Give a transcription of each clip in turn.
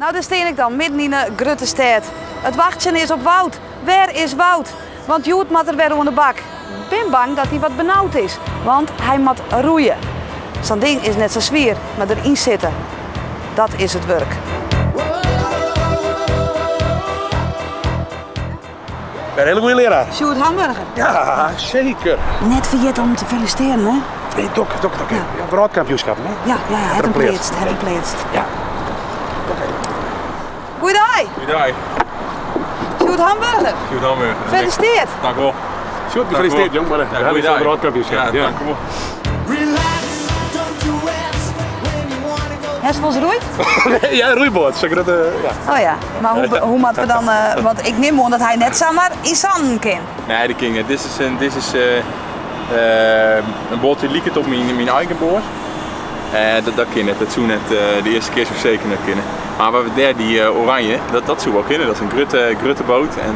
Nou, dêr stean ik dan, midden yn 'e grutte stêd. It wachtsjen is op Wout. Wêr is Wout? Want hjoed moat er wer oan de bak. Bin bang dat hy wat benaud is, want hy moat roeie. Sa'n ding is net sa swier, mar deryn sitte, dat is it wurk. Ben in hiele goede learaar. Sjoerd Hamburger. Ja, zeker. Net ferjitten om te felisitearjen, hè? Nee, dok, dok, dok. Ja. Ja, wrâldkampioenskap, hè? Ja, ja, ja, het him pleatst, het him pleatst. Ja. Oké. Goeidei. Goeidei. Sjoerd Hamburger. Sjoerd Hamburger. Gefeliciteerd. Dank u wel. Sjoerd, gefeliciteerd, jong. Maar, Ja, goeiedag. wrâldkampioenskap. Ja, dank u wel. Hast wolris roeid? Ja, roeiboat. Zo'n grote, ja. Oh ja, mar hoe, hoe moatte we dan... want ik nim oan dat hy net samar yn sannen kin. Nee, dat kin net. Dit is in, dit is, in boat dy't liket op myn eigen boat. Dat, dat kin net. Dat soe net, de earste kear soe seker net kinne. Mar wat we dêr, dy oranje, dat, dat soe wol kinne. Dat is in grutte, grutte boat en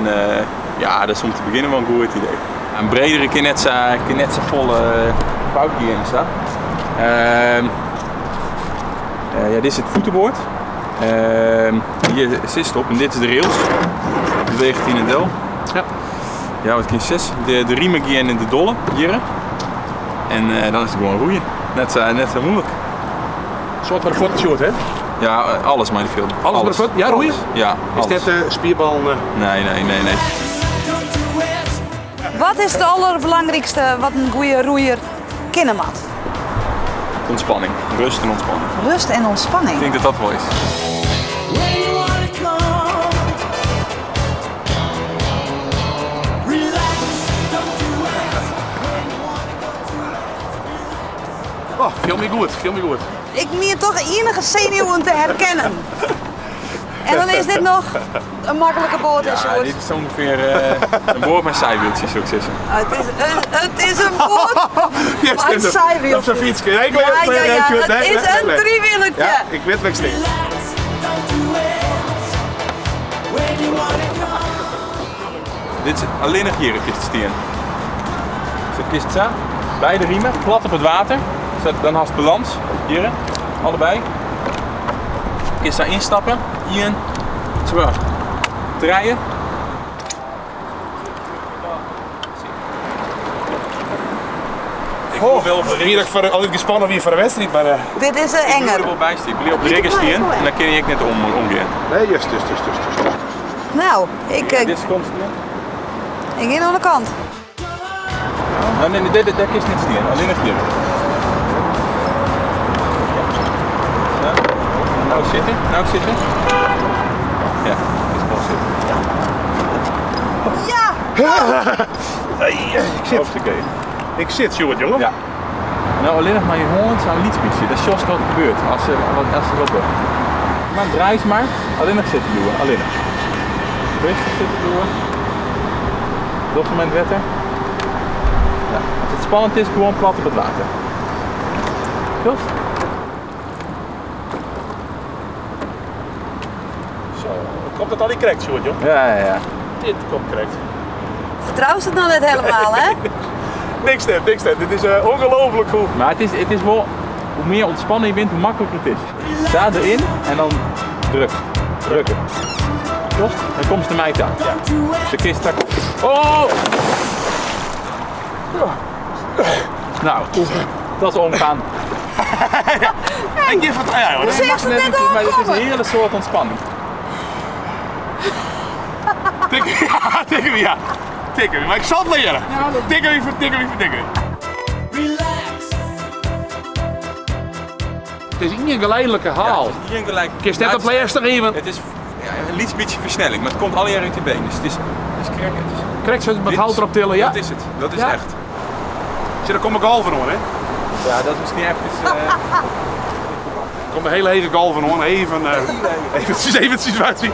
ja, dat is om te begjinnen wol in goed idee. In bredere kin net sa, kin net sa folle fout gean en sa. Ja, dit is it voetenboard. Hjir sitst op en dit is de rails. Beweegt yn en del. Ja. Ja, wat kin sis? De riemen gean in de dolle, hjir. En dan is it gewoan roeien. Net sa moeilik. Soart mei de fuotten, Sjoerd, hè? Ja, alles mei de fuotten. Alles mei de fuotten? Ja, roeien? Ja, Is alles. dit spierballen? Nee, nee, nee, nee. Wat is it alderbelangrykste wat in goede roeier kinne moat? Ontspanning. Rust en ontspanning. Rust en ontspanning. Ik denk dat dat wel is. Oh, fiel my goed, fiel my goed. Ik mien toch enige zenuwen te herkennen. En dan is dit nog in maklike boat, hè, Ja, Sjoerd? dit is ongeveer een boat met zijwieltjes, zou ik zeggen. Het is een boat Ja, met stimmt. zijwieltjes. Op zo'n fietsje. Ja, ik weet Ja, het, ja, ja, Sjoerd. het Nee, is nee, een nee. driewielertje. Ja, ik weet wat ik steek. Dit is alleen nog hier een kist steen. Zo'n kist zo, beide riemen, plat op het water. Zo, dan hast balans, hier, allebei. Kist daar instappen, 1, 2, 3. Ik moet wel op de Hier ik voor, altijd gespannen wie voor de wedstrijd, maar Dit is een Ik moet enger. er wel bij staan. Ik blijf op de riggen staan en dan kun ik net omgaan. Nee, juist, juist, juist, juist, juist. Nou, Dit is komt staan. ik ga aan de kant. Nee, nee, nee, dit is niet staan. Alleen nog hier. Ja. Nou zitten, nou zitten. Ja, dit is gewoon zitten. Ja! Hey, ik zit. Hoppakee. Ik zit, Sjoerd, jongen. Ja. Nou, alleen nog maar je hond, zo'n liedspietje. Dat is juist wat er gebeurt als ze wat doen. Maar draai eens maar. Alleen nog zitten doen, alleen nog. Rustig zitten doen. Op dat moment wetter. Ja. Als het spannend is, gewoon plat op het water. Goed? Zo, komt het al niet correct, Sjoerd, joh? Ja, ja, ja. Dit komt correct. Vertrouw ze het nou net helemaal, hè? Niks net, niks net. Dit is ongelooflijk goed. Maar het is wel, hoe meer ontspannen je bent, hoe makkelijker het is. Sta erin en dan druk. Drukken. Klopt? Dan komt ze naar mij toe. Ja. De kist daar. Oh! Nou, dat is omgaan. Ik geef het, ja, hoor. Hoe zeg je het net Maar het is een aankomen? hele soort ontspanning. Tikken, ja, tikken we, ja. Tikken we, maar ik zal het leren. Tikken we, vertikken we, vertikken we. Het is niet een geleidelijke haal. Ja, het is niet een gelijk. Ik is net op de even. Het is, ja, een liets beetje versnelling, maar het komt alle jaren uit die benen. Dus het is krek. Het is Krek, zo met Dit hout erop tillen, ja. Dat is het, dat is Ja. echt. Zit, daar kom ik golven hoor, hè? Ja, dat is misschien even. Er komt een hele hege golven hoor, even, eventjes, eventjes uitzien.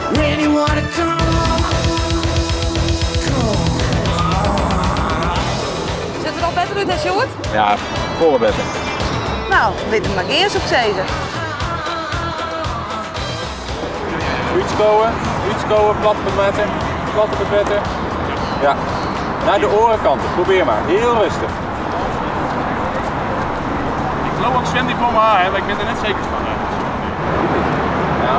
Zit er al beter uit, hè, Sjoerd? Ja, volle beter. Nou, weet het maar eerst op zeven. Uitskomen, uitskomen, plat op het water, plat op het water. Ja, naar de orenkanten, probeer maar, heel rustig. Ik geloof ook zwemdiploma A, hè, maar ik ben er net zeker van. Hè. Ja.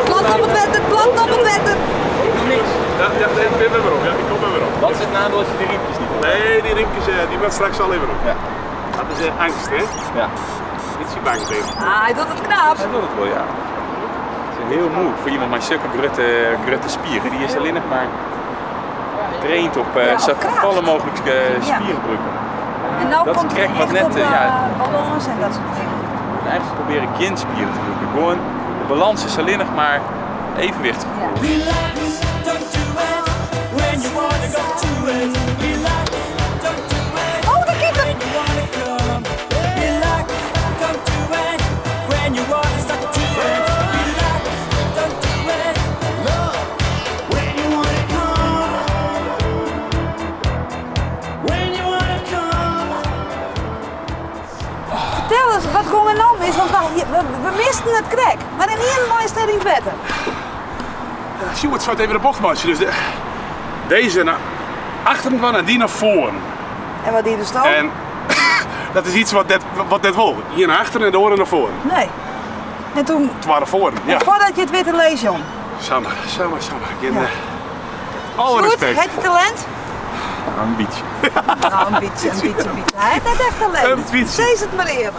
Plant op it wetter, plant op it wetter. Ja, ja, ik ben weer op. Ja, ik kom er weer op. Wat is het nadeel als je die riempjes niet hebt? Nee, die riempjes die moet straks al even op. Ja. Dat is angst, hè? Ja. Ietsje bang tegen. Ah, hij doet het knap. Hij wil het wel, ja. Het is heel moe voor iemand met zulke grote, grote spieren. Die is alleen nog maar traint op Ja, op zo kracht. volle mogelijk spieren gebruiken. En nou Dat komt trekt het wat echt net, op ja. balans en dat soort dingen. En eigenlijk proberen geen spieren te gebruiken. Gewoon, de balans is alleen nog maar evenwicht. Ja. Relax, don't do it. When you wanna go to it. Relax, don't do it. Oh, daar komt When you wanna come. Relax, don't do it. When you wanna start to it. Relax, don't do it. When you wanna come, when you wanna come. Vertel eens, wat ging er nou mis? Want we misten het krek. Maar in één mooie staat in het wetter. Sjoerd zou het even de bocht maken. Dus deze naar achteren van en die naar voren. En wat die dus dan? En dat is iets wat net wil. Hier naar achteren en de oren naar voren. Nee. En toen, Het waren voren, ja. voordat je het witte lees, jong. Samen, samen, samen. Geen, Ja. Alle Goed, respect. heb je talent? Een beetje. Nou, een beetje, een beetje, een beetje. Hij heeft net echt talent. Een beetje. Zeg het maar eerlijk.